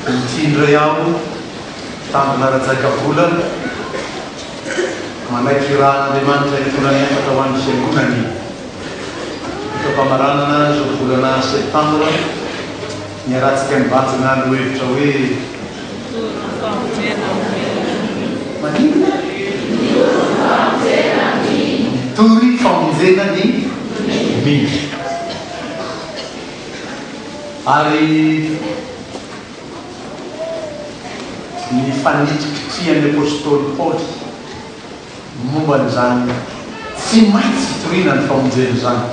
Ity indray aho, Mpitandrina Rajaikavola, manaiky irahan'Andriamanitra hitondra ny hafatra ho an'ny Fiangonany. Eto am-pamaranana izao volana septambra, niarahantsika nibanjina lohevitra hoe. Mitory famonjena ny mino. Maninona? Mitory famonjena ny mino. Mitory famonjena ny mino. Ary ny fanitrikitrihan'ny apostoly Paoly momba an'izany tsy maintsy fitoriana ny famonjena izany.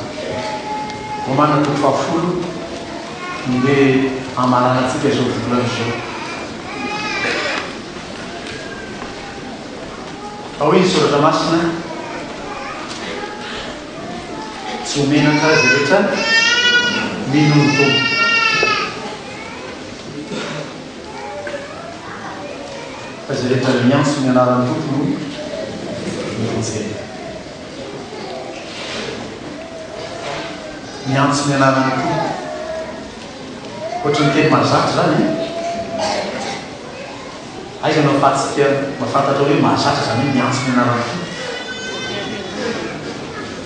Romana toko fahafolo no ndeha hamaranantsika izao volana izao. Fa hoy ny Soratra Masina, Tsy ho menatra izay rehetra mino ny Tompo. Fa izay rehetra miantso ny anaran'ny Tompo no hovonjena. Miantso ny anaran'ny Tompo. Ohatran'ny teny mahazatra izany e! Aiza no ahafahantsika mahafantatra hoe mahazatra izany hoe miantso ny anaran'ny Tompo?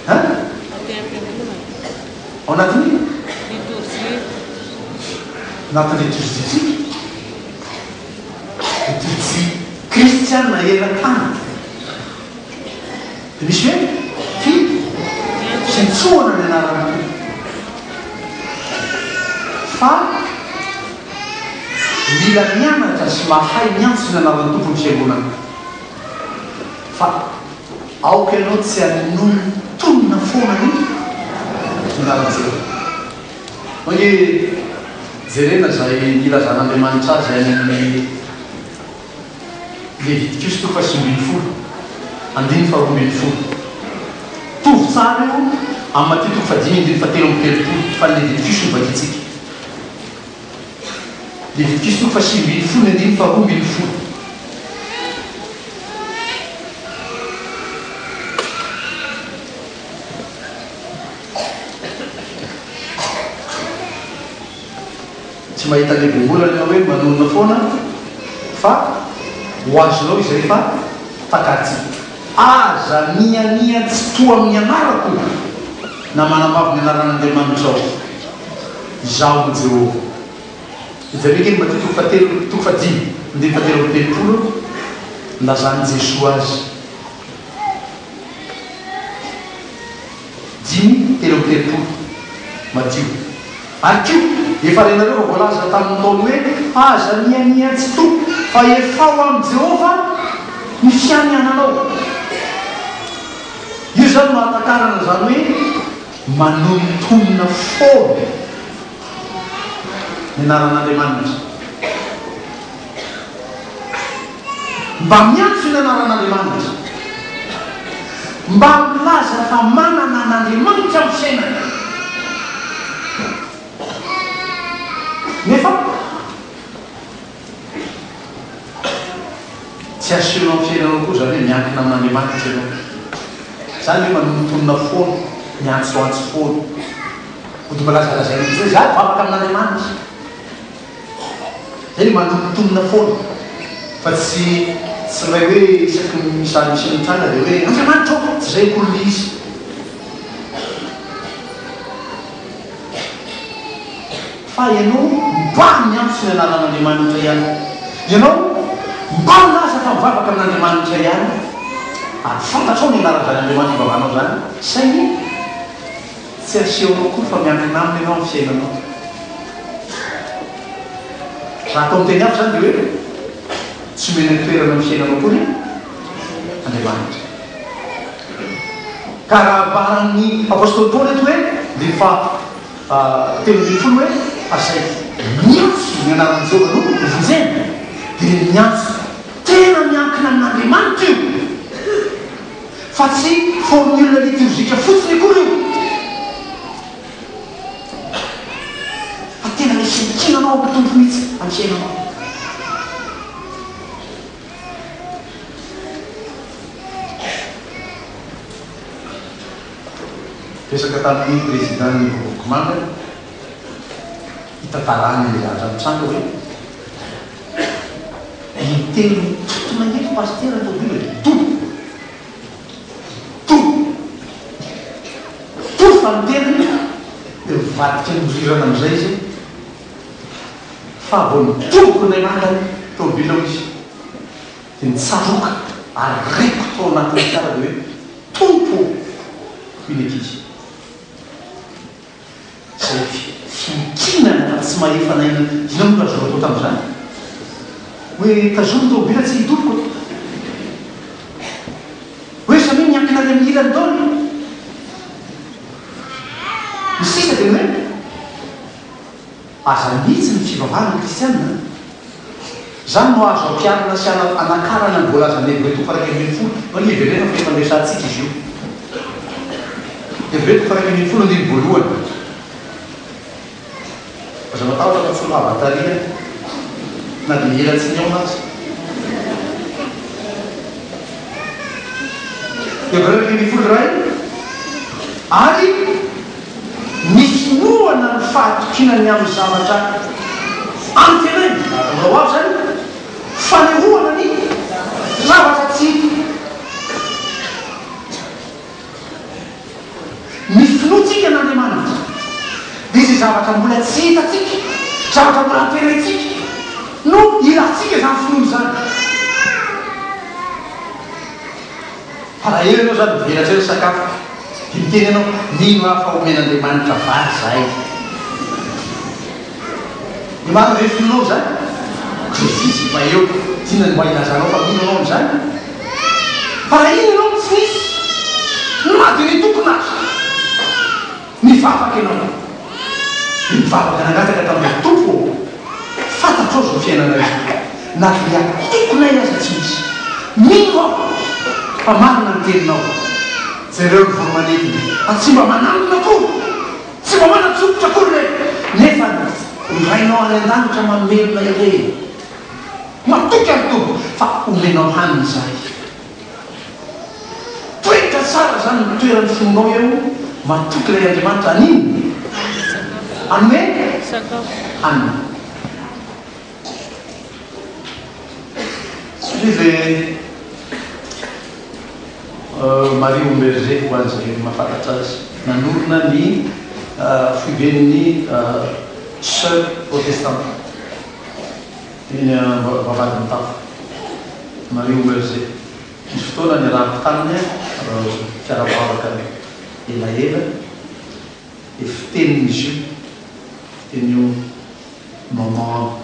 Hein? Ao anatin'ny? Litorjia. Anatin'ny litorjia-tsika? Litorjia kristiana eran-tany. Dia misy hoe tia fiantsoana ny anaran'ny Tompo. Fa mila mianatra sy mahay miantso ny anaran'ny Tompo ny fiangonana. Fa aoka ianao tsy hanonontonona foana ny anaran'i Jehovah. Hoy jerena izay nilazan'Andriamanitra azy any amin'ny. Levitikosy toko fahasivy ambin'ny folo, andininy faharoa ambin'ny folo. Mitovy tsara io amin'ny Matio toko fahadimy andininy fahatelo amby telopolo, fa ny Levitikosy no vakintsika. Levitikosy toko fahasivy ambin'ny folo ny andininy faharoa ambin'ny folo. Tsy mahita le voambolana ianao hoe manonona foana fa ho azonao izay fa takarintsika. Aza miania tsy toa amin'ny anarako na manambavy ny anaran'Andriamanitrao. Izaho no Jehovah. Jereo kely Matio toko fahatelo, toko fahadimy, andininy fahatelo amby telopolo, nilazan'i Jesoa azy. Dimy, 33, Matio. Ary koa, efa renareo fa voalaza tamin'ny Ntaolo hoe, Aza mianian tsy to, fa efao amin'i Jehovah ny fianiananao. Io izany no ahatakarana izany hoe manonontonona foana ny anaran'Andriamanitra. Mba miantso ny anaran'Andriamanitra. Mba milaza fa manana an'Andriamanitra amin'ny fiainana. Nefa tsy asehonao amin'ny fiainanao koa izany hoe miankina amin'Andriamanitra ianao. Izany hoe manonontonona foana, miantsoantso foana. Mody mba lazalazaina mihitsy hoe izaho mivavaka amin'Andriamanitra. Zay le manonontonona foana fa tsy tsy ilay hoe isaky ny misy zava-misy mitranga dia hoe Andriamanitra ô! Tsy izay akory ilay izy. Fa ianao mba miantso ny anaran'Andriamanitra ihany. Ianao mba milaza fa mivavaka amin'Andriamanitra ihany. Ary fantatrao ny anaran'izany Andriamanitra ivavahanao izany saingy Tsy asehonao akory fa miankina aminy ianao amin'ny fiainanao. Raha atao amin'ny teny hafa izany dia hoe tsy omena toerana amin'ny fiainanao akory Andriamanitra. Ka raha ambaran'ny apostoly Paoly eto hoe andininy faha 13 hoe fa izay miantso ny anaran'i Jehovah no hovonjena dia ilay miantso tena miankina amin'Andriamanitra io. Fa tsy formule liturgique fotsiny akory io fa tena misy fiankinanao amin'ny Tompo mihitsy amin'ny fiainanao. Resaka tamin'ny président ny Vokovokimanga hitantarany ny zavatra nitranga hoe. Intelo nitontona eto Pasitera ny tômôbila dia dobo! Dobo! Dobo fa nitelina dia nivadika nirirana amin'izay izy fa vao nidoboka indray maka ny tômôbila hoy izy dia nitsaroka ary reko tao anatin'ny fiara dia hoe Tompo ô! hoy ny ankizy. Izay fiankinana fa tsy mahefa na inona inona moa no azo atao tamin'izany? Hoe tazomy ny tômôbila tsy hidoboka. Hoe samia miankina any amin'ny ilany daholo. Ny sisa dia ny hoe aza mihitsy ny fivavahana kristiana an! Izany no azo ampiharina sy anakarana ny voalazan'ny Hebreo toko 11. Nao ny hiverenana fa efa noresahantsika izy io. Hebreo toko 11 andininy voalohany. Aza matahotra fa tsy ho lava tary na dia ela tsy nihaona aza. Hebreo 11 iray ary Ny finoana ny fahatokiana ny amin'ny zavatra antenaina, mbola ho avy izany, fanehoana ny zavatra tsy hita. Ny finoantsika an'Andriamanitra dia izay zavatra mbola tsy hitantsika, zavatra mbola antenaintsika no ilantsika izany finoana izany. Fa raha eo ianao izany mivelatra eo ny sakafo dia miteny ianao, mino aho fa omen'Andriamanitra vary izahay. Ny marina ve finoanao izany? Kristy izy efa eo, inona no mba ilazanao fa mino ianao amin'izany? Fa raha iny ianao no tsy nisy na dia nitokona aza, nivavaka ianao, dia nivavaka nangataka taminao, Tompo ô, fantatrao izao fiainanay izao, na dia tokonay aza tsy misy. Mino aho fa marina ny teninao. Jereo ny voro-manidina, fa tsy mba manangona akory, tsy mba manan-tsompitra akory ireny, nefa ny Rainao any an-danitra mamelona ireny. Matoky aho Tompo fa homenao hanina izahay. Toetra tsara zany ny toeran'ny finoanao eo matoky ilay Andriamanitra an'inona? Hanome hanina. Satria le Marie Homberger ho an'izay mahafantatra azy nanorina ny foiben'ny Soeurs Protestantes. Eny Ambavahadimitafo. Marie Omerger. Nisy fotoana niarahako taminy mpiara-mivavaka elaela dia fitenin'izy io, fitenin'io maman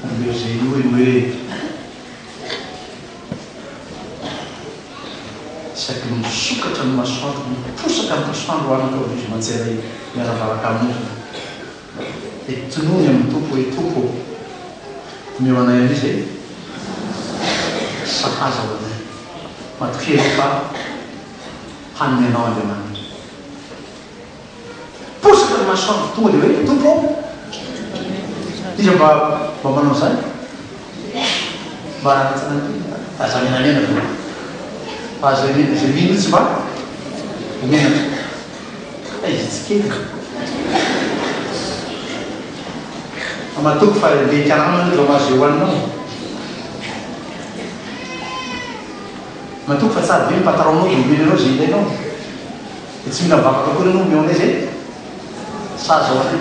Omerger io ny hoe isaky ny misokatra ny masoandro, miposaka ny masoandro anaka hoy izy mantsy miara-mivavaka aminy. Dia tonony amin'ny Tompo hoe, Tompo ô, omeo anay an'io izay sahaza ho anay. Matokia ianao fa hanome anao Andriamanitra. Posaka ny masoandro, tonga dia hoe, Tompo ô, iza mba mba manao izany? Mba hanatsana ny tena? Aza menamenatra aloha. Fa izay mino tsy mba ho menatra. Hay izy tsy kely e! Fa matoky fa le karama aloha vao mahazo eo hoaninao e! Matoky fa tsara be ny patron-nao dia omeny anao izay ilainao. Dia tsy mila mivavaka akory ianao omeo anay izay sahaza ho anay.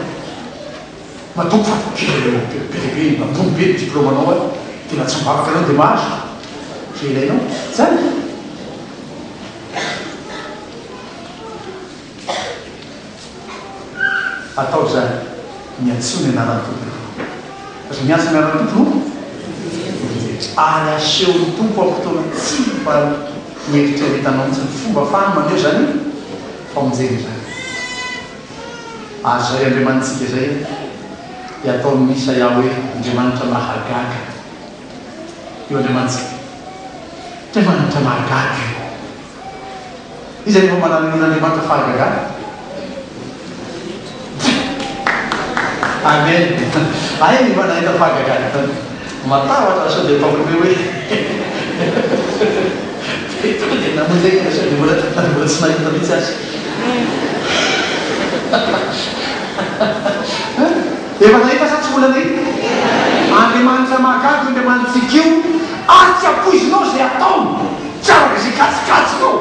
Matoky fa be be dia be, ambony be ny diplôme-nao any, tena tsy mivavaka ianao dia mahazo izay ilainao. Zany! Atao izany, miantsoa ny anaran'ny Tompo ianareo. Fa izay miantso ny anaran'ny Tompo no vonjena. Ary asehon'ny Tompo amin'ny fotoana tsy mba noeritreretanao mihitsy ny fomba afahany maneho izany famonjena izany. Ary izay Andriamanitsika izay dia ataon'i Isaia hoe Andriamanitra mahagaga. Io Andriamanitsika. Andriamanitra mahagaga io. Iza no efa mba nanehoan'Andriamanitra fahagagana? Amen. Hay ny efa nahita fahagagana tany. Matahotra sao dia ataoko hoe hoe dia tonga dia namonjy aingana sao dia mbola na dia mbola tsy nahita mihitsy aza. Efa nahita sa tsy mbola nahita? Andriamanitra mahagaga io Andriamanitsika io ary tsy ampoizinao izay ataony, tsy araka izay kajikajinao,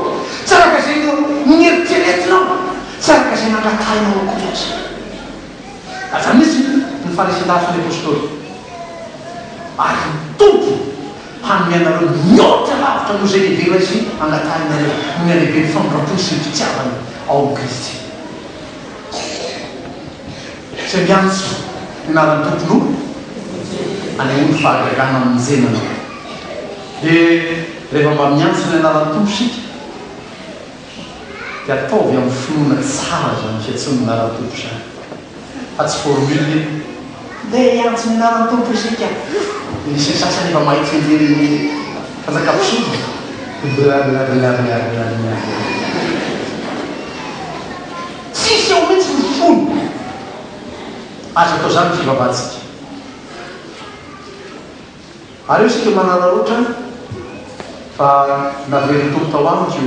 tsy araka izay noeritreretinao, tsy araka izay nangatahinao akory aza. Aza misy ny faharesendahatry ny Apostoly. Ary ny Tompo hanome anareo mihoatra lavitra noho izay heverina sy angatahinareo, noho ny halehiben'ny famindram-pony sy ny fitiavany ao amin'i Kristy. Izay miantso ny anaran'ny Tompo no anehoany fahagagana hamonjena anao. Dia rehefa mba miantso ny anaran'ny Tompo isika, dia ataovy amin'ny finoana tsara izany fiantsoana ny anaran'ny Tompo izany, fa tsy formule hoe ndeha hiantso ny anaran'ny Tompo isika, dia misy ny sasany efa mahay tsianjery ny fanjakam-pisorona, blablablablabla. Tsisy ao mihitsy ny fony. Aza atao izany ny fivavahantsika. Aleo isika manararaotra fa naverin'ny Tompo tao amiko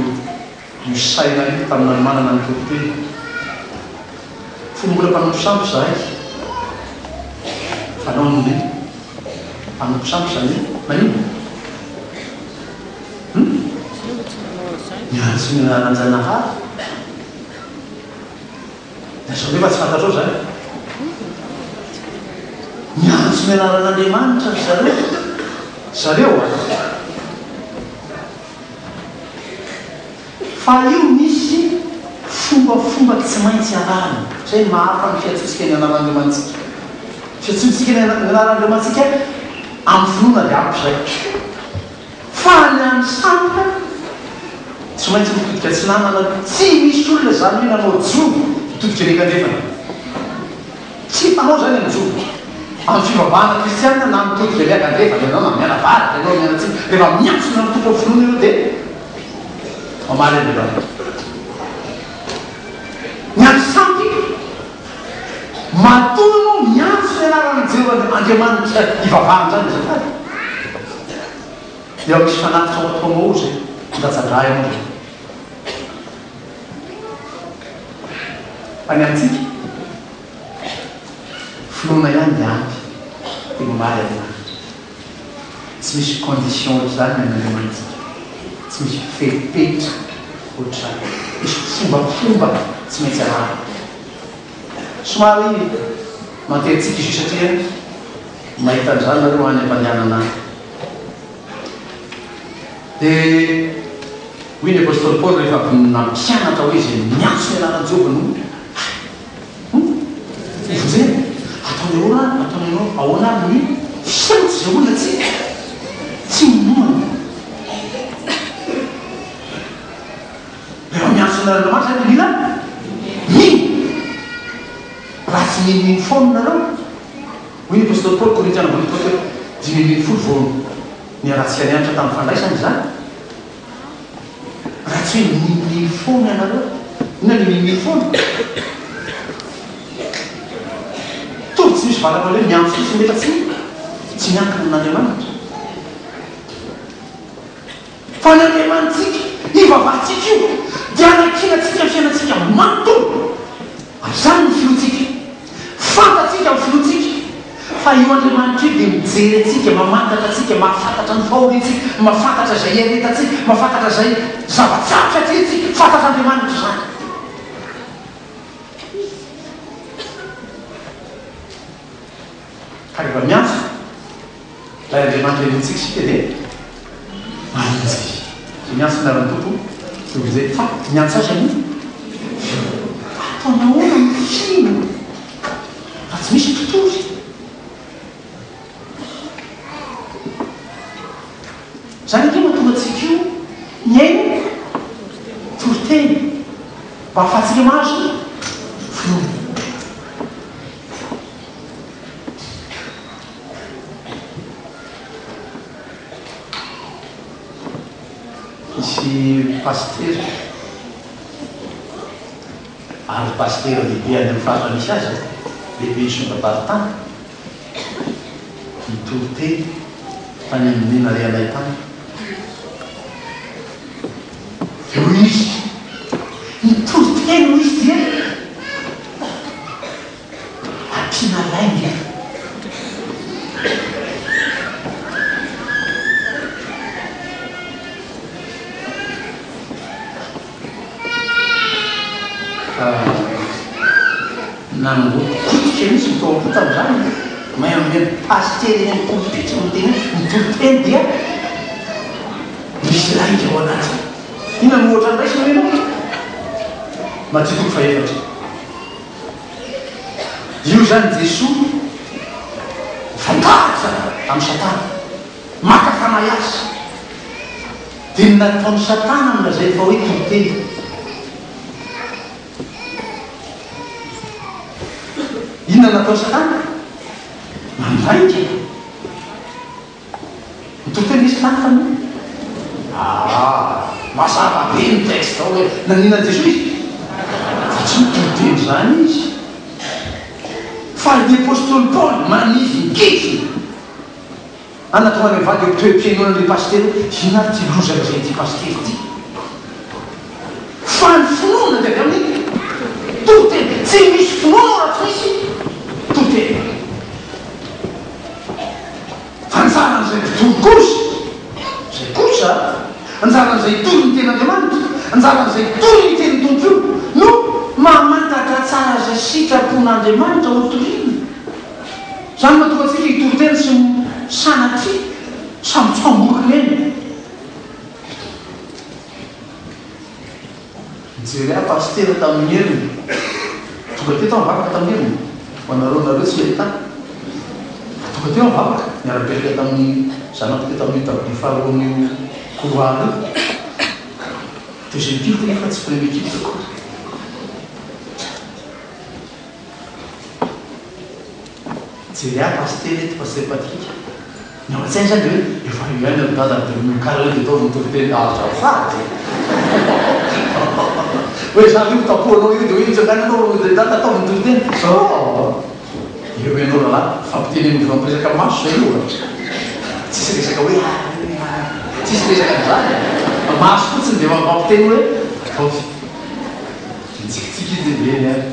io saina io tamin'ny nanomanana ny toriteny. Fony mbola mpanompo sampy izahay, fanaon'ny mpanompo sampy izany hoe maninona? Hum? Miantso ny anaran-janahary. Dia sao nefa tsy fantatrao izany? Miantso ny anaran'Andriamanitra ry zareo. Zareo a! Fa io misy fombafomba tsy maintsy arahina. Izay no mahafa ny fiantsoantsika ny anaran'Andriamanitsika. Fiantsoantsika ny anaran'Andriamanitsika amin'ny finoana dia ampy izay. Fa ny an'ny sampy tsy maintsy mitodika atsinanana, tsy misy olona izany hoe nanao jono hitodika any ankandrefana. Tsy mpanao izany ny jono. Amin'ny fivavahana kristianina na mitodika any ankandrefana ianao na mianavaratra ianao na mianatsimo, rehefa miantsona ny Tompo amin'ny finoana ianao dia mamaly Andriamanitra. Ny an'ny sampy, matoa ianao miantso ny anaran'i Jehovah Andriamanitra hivavahana izany azafady. Dia misy fanatitra ho ataonao ao izay handatsa-drà ianao izay. Fa ny antsika, finoana ihany dia ampy, dia mamaly Andriamanitra. Tsy misy condition ohatr'izany ny an'Andriamanitsika. Tsy misy fepetra ohatr'izany. Misy fombafomba tsy maintsy arahina. Somary mantery-tsiky izy io satria mahita an'izany nareo any am-pandehanana any. Dia hoy ny apostoly Paoly rehefa avy nampianatra hoe izay miantso ny anaran'i Jehovah no hovonjena. Ataony ahoana, ataony ahoana ary ny fiantso izay olona tsy tsy minoana. Rehefa miantso ny anaran'Andriamanitra izany dia mila mino. Raha tsy minomino foana nareo, Hoy ny apostoly Paoly, Korintiana voalohany toko 15 vao niharatsika nianatra tamin'ny fandraisana izany, Raha tsy hoe minomino foana ianareo. Inona ny minomino foana? Mitovy tsy misy valaka hoe miantso fotsiny nefa tsy tsy miankina amin'Andriamanitra. Fa ny Andriamanitsika ivavahantsika io dia anankinantsika ny fiainantsika manontolo. Ary izany no finoantsika. Fantatsika amin'ny finoantsika fa io Andriamanitra io dia mijery antsika, mamantatra antsika, mahafantatra ny fahoriantsika, mahafantatra izay iaretantsika, mahafantatra izay zava-tsarotra atrehintsika. Fantatr'Andriamanitra izany. Ka rehefa miantso Ilay Andriamanitra inoantsika isika dia mamonjy Izy. Izay miantso ny anaran'ny Tompo dia hovonjena. Fa miantso Azy amin'ny finoana. Ataony ahoana ny fino raha tsy misy mpitory? Izany ange mahatonga antsika io mihaino toriteny mba hahafahantsika mahazo finoana. Nisy pasitera, ary pasitera lehibe any amin'ny faritra misy azy, lehiben'ny synodam-paritany, nitory teny tany amin'ny nalehanay tany. Dia hoy izy, nitory teny hoy izy dia Ampiana lainga. Nangotrokotroka mihitsy ny tao am-po tamin'izany. Maimaimaim pasitera eny amin'ny polipitra no miteny hoe ny toriteny dia misy lainga ao anatiny. Inona no ohatra noraisina hoy ianao? Matio toko fahefatra. Io izany Jesoa mifandahatra amin'i Satana, maka fanahy azy. Dia ny nataon'i Satana no lazainy fa hoe toriteny. Inona no nataon'i Satana? Nandainga. Nitoriteny ve Satana tamin'io? Ah, mazava be ny texte ao hoe naninona an'i Jesoa izy? Fa tsy nitoriteny izany izy. Fa ny apostoly Paoly manizingizina. Anna tonga any mivady eo toem-pihainoana an'ilay pasitera hoe inona ary ity loza lazain'ity pasitera ity? Fa ny finoana dia avy amin'ny toriteny. Tsy misy finoana ao raha tsy misy toriteny. Fa anjaran'izay mpitory kosa, izay kosa, anjaran'izay hitory ny tenin'Andriamanitra, anjaran'izay hitory ny tenin'ny Tompo io no mamantatra tsara izay sitrapon'Andriamanitra hotorina. Izany no mahatonga antsika hitory teny sy sanatria sambotsamborina eny. Nijery ahy pasitera tamin'ny heriny. Tonga teto aho nivavaka tamin'ny heriny. Ho anareo nareo tsy nahita ahy. Fa tonga teo aho nivavaka, niara-belika tamin'ny zanako teto amin'io tablier faharoan'io couloir io. Deuxième culte io fa tsy premier culte akory. Jerry ahy pasitera eto pasitera Patrick. Ny ao an-tsainy izany dia hoe efa eo ihany ry dada dia mokary eo dia ataovy ny toriteny azafady. Hoe za ve ho tapohanao eo dia hoe itsangano ianao ry dada ataovy ny toriteny. Oh! Eo ianao rahalahy, fampiteneno mifampiresaka maso izay io a. Tsisy resaka hoe ah, tsisy resaka an'izany. Fa maso fotsiny dia mampiteny hoe ataovy. Mitsikitsiky izy dia eny ary.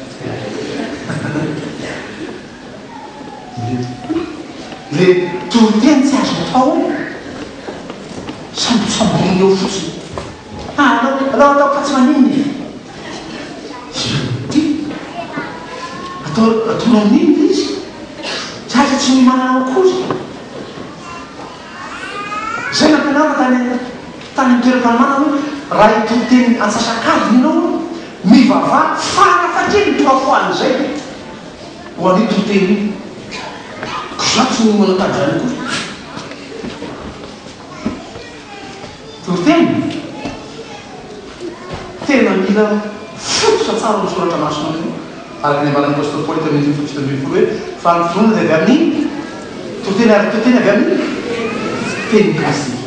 Le toriteny tsy azo atao sambosamborina eo fotsiny. Ah alao alao ataoko fa tsy maninona e. Inona ity? Atao ataonao amin'inona ilay izy? Zatra tsy nomananao akory. Izay nampianarina tany tany amin'ny toeram-panomanana hoe raha hitory teny antsasak'adiny ianao, mivavaha farafahakeliny trois fois an'izay ho an'io toriteny io. Koa izaho tsy niomana tamin'izany akory. Toriteny? Tena mila fototra tsara ao amin'ny soratra masina io, araka ny ambaran'ny apostoly Paoly eto amin'ny andininy faha 17 hoe, Fa ny finoana dia avy amin'ny toriteny ary ny toriteny avy amin'ny tenin'i Kristy.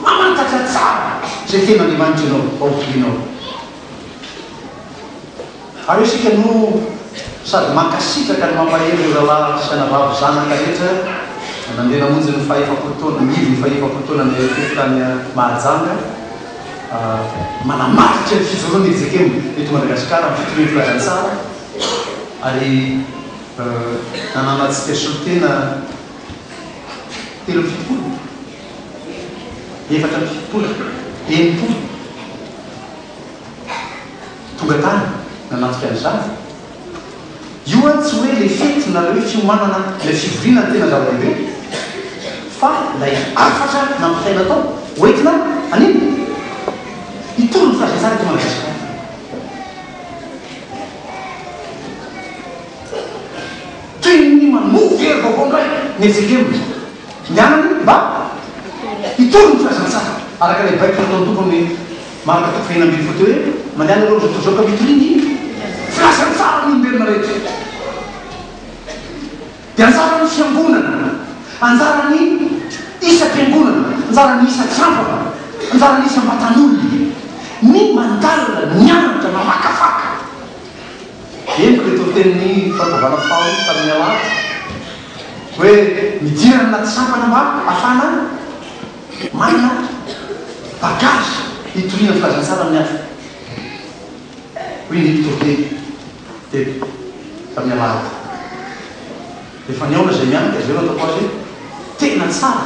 Mamantatra tsara izay tenin'Andriamanitra ianao ao am-ponao. Ary eo isika no sady mankasitraka no mampahery ireo rahalahy sy anabavy zanaka rehetra nandeha namonjy ny fahefapolo taona, ny ivon'ny fahefapolo taona ny fety tany Mahajanga, manamarika ny fijoroan'ny fjkm eto Madagasikara amin'ny fitorian'ny filazantsara ary nananantsika solontena 73, 74, 60. Tonga tany nanatrika an'izany. Io an tsy hoe ilay fety na ilay hoe fiomanana ilay fivoriana no tena zava-dehibe fa ilay hafatra nampitaina tao hoentina haninona? Hitory ny filazantsara eto Madagasikara. Toy ny manovo hery vaovao indray ny fjkm ny anany mba hitory ny filazantsara araka ilay baiko nataon'ny Tompo amin'ny Marka toko fahenina ambin'ny folo teo hoe, Mandehana aloha amin'izao tontolo izao ka mitoria ny filazantsara amin'ny olombelona rehetra. Dia anjaran'ny fiangonana, anjaran'ny isam-piangonana, anjaran'ny isan-tsampana, anjaran'ny isam-batan'olona ny mandalina, mianatra, mamakafaka. Henoko ilay toritenin'ny fampivana faharoa tamin'ny alahady hoe midira any anaty sampana mba hahafahana Manana bagage hitoriana filazantsara amin'ny hafa, hoy ny mpitoriteny teto tamin'ny alahady. Rehefa nihaona izay mianaka izay no ataoko azy hoe tena tsara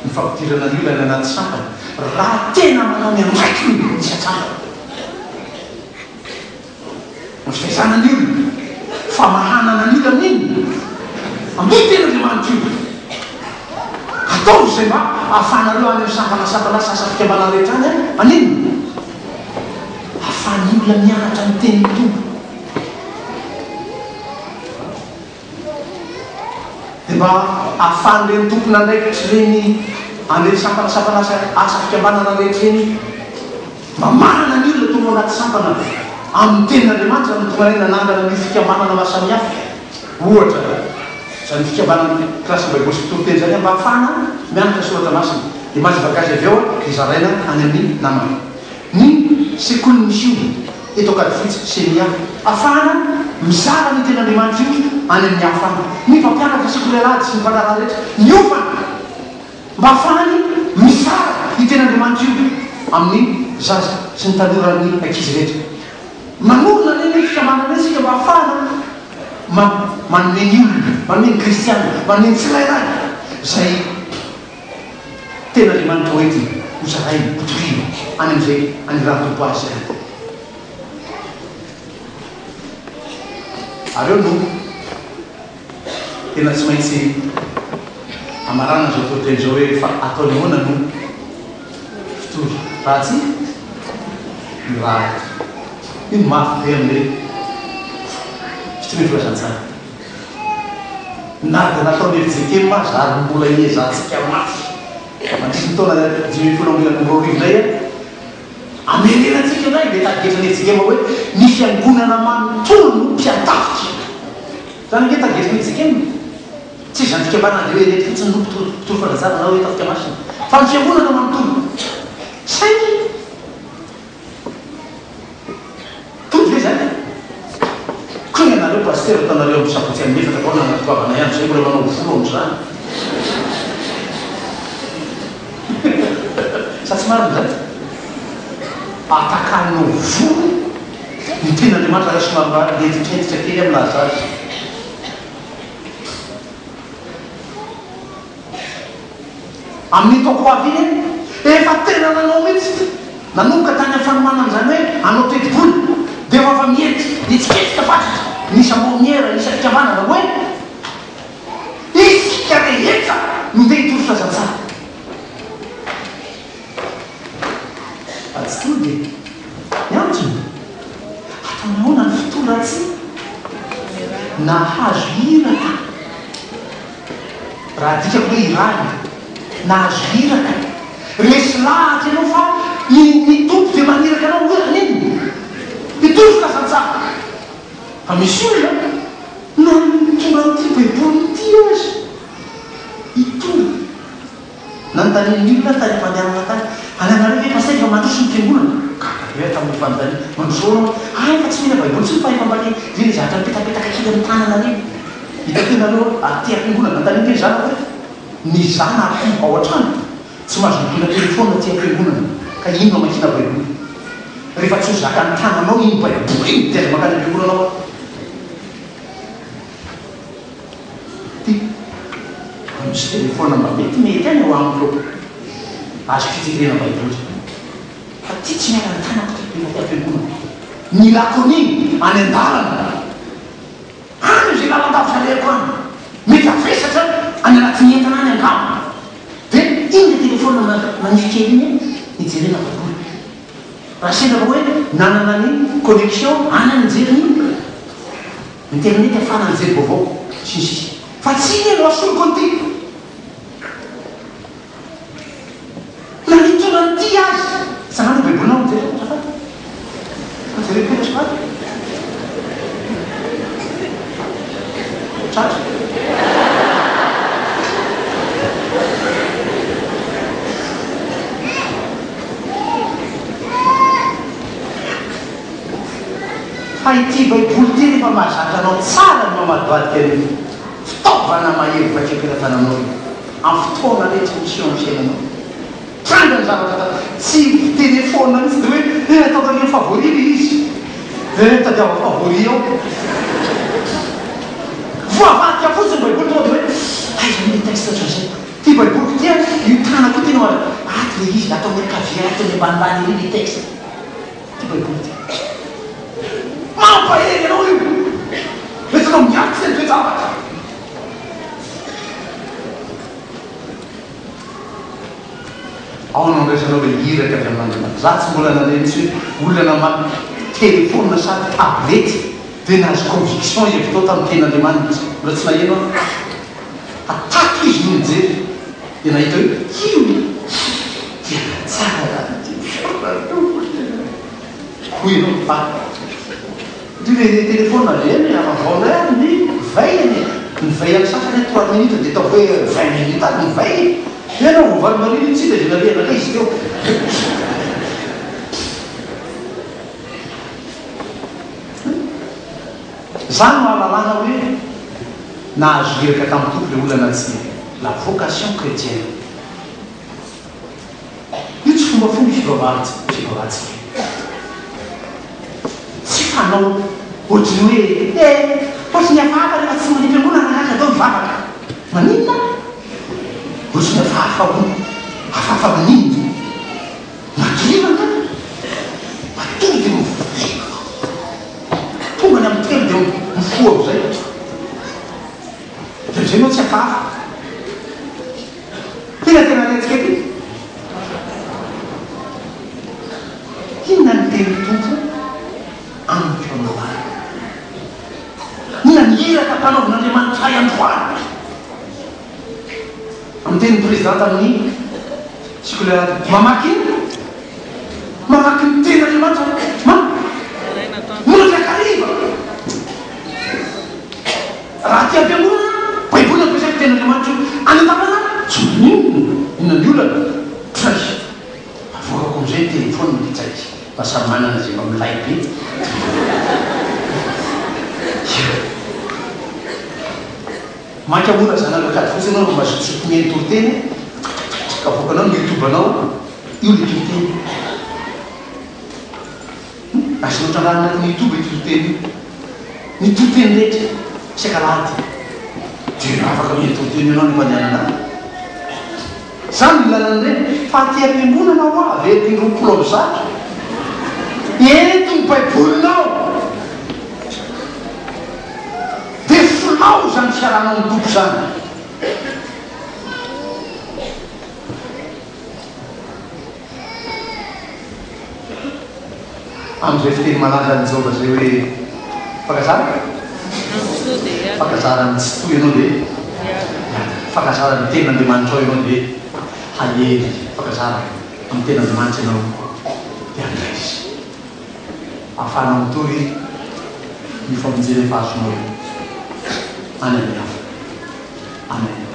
ny fampidirana ny olona any anaty sampana raha tena manao ny andraikiny ny isan-tsampana. Ny fitaizana ny olona, famahanana ny olona amin'inona? Amin'ny tenin'Andriamanitra io. Ataovy izay mba ahafahanareo any amin'ny sampana sampana sy asa fikambanana rehetra any an, maninona? Ahafahan'ny olona mianatra ny tenin'ny Tompo. Dia mba ahafahan'ireny tompon'andraikitra ireny an'ireny sampana sampana asa asa fikambanana rehetra ireny mamahana ny olona tonga ao anaty sampana amin'ny tenin'Andriamanitra no tonga anay nanangana an'io fikambanana maro samihafa. Ohatra, izany fikambanan'ny kilasin'ny Baiboly sy mpitoriteny izany mba hahafahana mianatra soratra masina. Dia mahazo bagazy avy eo dia zaraina any amin'ny namana. Ny sekolin'ny misiona eto Ankadifotsy, Semia, hahafahana mizara an'io tenin'Andriamanitra io any amin'ny hafa any. Ny mpampianatra sekoly alahady sy ny mpandraharaha rehetra miofana mba hahafahany mizara io tenin'Andriamanitra io amin'ny zaza sy ny tanora ny ankizy rehetra. Manorina ireny fikambanana ireny isika mba hahafahana manome ny olona, manome ny kristiana, manome ny tsirairay izay Tenin'Andriamanitra hoentiny hozaraina, hotorina any amin'izay anirahan'ny Tompo azy any. Ary eo no tena tsy maintsy hamaranana izao toriteny izao hoe fa ataony ahoana no fitory raha tsy mirahitra. Io no mafy be amin'ilay fitoriana filazantsara. Na dia nataon'i fjkm aza ary mbola iezahantsika mafy mandritry ny taona 2015 indray hamerenantsika indray ilay tarigetran'ny fjkm hoe ny fiangonana manontolo no mpiantafika. Izany ange tarigetran'ny fjkm. Tsy izany fikambanana dia hoe ireto fotsiny no mpitory mpitory fanazavana na hoe tafika masina fa ny fiangonana manontolo. Saingy Tody ve izany? Koa ianareo Pasitera ataonareo amin'ny sabotsy amin'ny efatra vao nanatoavana ihany izay mbola manao volo amin'izany. Sa tsy marina izany? Atakanao volo ny tenin'Andriamanitra raha somary mba hentitrentitra kely aho milaza azy. Amin'iny taoko ho avy iny e! Efa tena nanao mihitsy, nanomboka tany amin'ny fanomanana izany hoe hanao tetibola, dia efa efa mihetsiketsika fatratra ny isam-baomiera, ny isam-pikambanana hoe isika rehetra no ndeha hitory filazantsara. Fa tsy tody e! Ny antony? Ataony ahoana ny fotoa raha tsy nahazo iraka? Raha adikako hoe irahina, nahazo iraka, resy lahatra ianao fa ny ny Tompo dia maniraka anao hoe haninona? Hitory filazantsara. Fa misy olona na ny mitondra an'ity baiboly ity aza hitory. Nanontanian'ny olona tany am-pandehanana tany, Any aminareo ve Pasitera efa mandroso ny fiangonana? Gaga be aho tamin'ilay fanontaniana. Mandroso ahoana ho'a? Ah, efa tsy mila baiboly intsony fa efa mba le ireny zavatra mipetapetaka kely amin'ny tanana ireny. Hitako hoe nareo aty am-piangonana. Nanontaniako hoe ny zanako hoe, ny zanako ao an-trano tsy mahazo mitondra telefaonina aty am-piangonana, ka inona amakiana baiboly? Rehefa tsy ho zakan'ny tananao iny baiboly iny dia aza mankany am-piangonana ho'a. Ty mba misy telephone mba metimety ihany ao amiko eo azoko fijerena baiboly fa ty tsy miala ny tanako ty rehefa aty am-piangonana. Ny lakonia any an-dalana any izay lalan-davitra alehako any mety havesatra any anatin'ny entana any angamba dia iny le telephone manify kely iny hijerena baiboly. Raha sendra ka hoe nanana ny connexion any aho nijery ny Internet afahana mijery vaovao sy ny sisa Fa tsy iny no asoriko an'ity. Na nitondra an'ity aza. Tsangano ny baibolinao mijery azafady. Fa jereo kely azafady. Tratra. Fa ity Baiboly ity rehefa mahazatra anao tsara ny mamadibadika an'io fitaovana mahery vaika am-pelatananao io amin'ny fotoana rehetra miseho amin'ny fiainanao. Tranga ny zavatra atao. Tsy telefaonina mihitsy dia hoe eh ataoko any amin'ny favori ilay izy. Dia tadiavo favori ao. Voavadika fotsiny ny Baiboly tonga dia hoe aiza moa ilay texte ohatran'izay. Ity Baiboliko ity an, io tanako io tena ato ilay izy, ato amin'ny ankavia ato amin'ny ambanimbany ery ilay texte. Ity Baiboly ity. Mampahery anao. Ao no andraisanao ilay iraka avy amin'Andriamanitra. Za tsy mbola nandre mihitsy hoe olona namaky telephone sady tablette dia nahazo conviction izy avy tao tamin'ny tenin'Andriamanitra. Mbola tsy naheno aho. Fa tato izy no nijery dia nahita hoe io tena tsara zany ity fiainana Hoy ianao fa Ity ve ilay telephone eny e, avao indray ary ny veille anie, ny veille amin'ny sasany a trois minutes dia ataoko hoe 20 minutes ary ny veille, dia ianao vao varimbariana iny tsy hita izay nalehana indray izy teo. Izany no ahalalana hoe nahazo iraka tamin'ny Tompo ilay olona na tsia, la vocation chrétienne. Io tsy fombafomba fivavahantsika. Tsy fanao ohatry ny hoe eh, ohatry ny hafahafa rehefa tsy mandeha am-piangonana angaha ka atao mivavaka. Maninona? Ohatry ny hafahafa hono. Hafahafa maninona? Matoria angaha? Matory dia mifoha. Tonga ny amin'ny telo dia mifoha amin'izay. Dia amin'izay ianao tsy hafahafa. Inona tena alaintsika eto? Inona ny tenin'ny Tompo amiko androany? Inona ny iraka ampanaovin'Andriamanitra ahy androany? Amin'ny tenin'ny président tamin'ny sekoly mamaky inona? Mamaky ny tenin'Andriamanitra ma mandrakariva. Raha aty am-piangonana, Baiboly ampiasaiko, Tenin'Andriamanitra io. Any an-tanàna, tsy maninona, inona ny olana? Tray! Avoakako amin'izay ny telefaonina dia tsaiky fa samy manana izay mba milay be. Io. Mainka mora zanaka Ankadifotsy ianao no mazotozoto mihaino toriteny, avoakanao ny youtube-nao, io ilay toriteny. Azonao trandrahina anatin'ny youtube io toriteny io. Ny toriteny rehetra isakalahady dia afaka mihaino toriteny ianao any am-pandehanana any. Izany no ilana an'ireny. Fa aty am-piangonana hoa averiko in-roapolo 100. Ento ny baibolinao. Dia folao izany fiarahanao amin'ny Tompo izany. Amin'izay fiteny malaza any Joba izay hoe fankazara? Fankazara ny Tsitoha ianao dia hiadana. Fankazara ny Tenin'Andriamanitrao ianao dia hahery. Fankazara amin'ny Tenin'Andriamanitra ianao dia handraisa. Ahafahanao mitory io famonjena efa azonao io any amin'ny hafa. Amen.